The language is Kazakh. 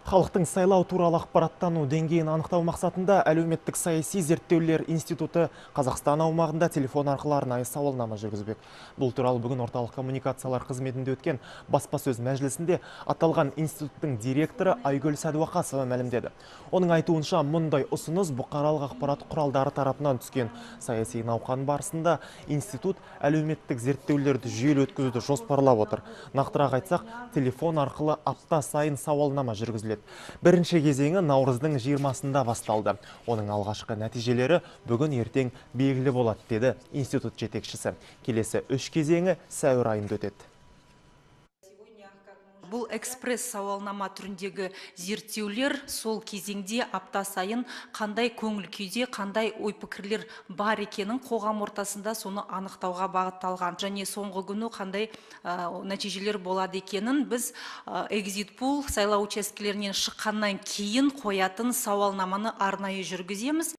Халықтың сайлау туралы ақпараттану деңгейін анықтау мақсатында Әлеуметтік саяси зерттеулер институты Қазақстан аумағында телефон арқылы арнайы сауалнама жүргізбек. Бұл туралы бүгін орталық коммуникациялар қызметінде өткен баспасөз мәжілісінде аталған институттың директоры Айгүл Сәдуақасова мәлімдеді. Оның айтуынша, мұндай ұсыныс бұқаралық ақпарат құралдары тарапынан түскен. Саяси науқан барысында институт әлеуметтік зерттеулерді жүйелі өткізуді жоспарлап отыр. Нақтырақ айтсақ, телефон арқылы апта сайын сауалнама жүргізіледі. Бірінші кезеңі наурыздың 20-сында басталды. Оның алғашқы нәтижелері бүгін ертең белгілі болады, деді институт жетекшісі. Келесі үш кезеңі сәуір айында өтеді. Бұл экспресс сауалнама түріндегі зерттеулер сол кезеңде апта сайын қандай көңіл күйде, қандай ой-пікірлер бар екенін қоғам ортасында соны анықтауға бағытталған. Және соңғы күні қандай нәтижелер болады екенін біз экзит пул сайлау учаскелерінен шыққаннан кейін қоятын сауалнаманы арнайы жүргіземіз.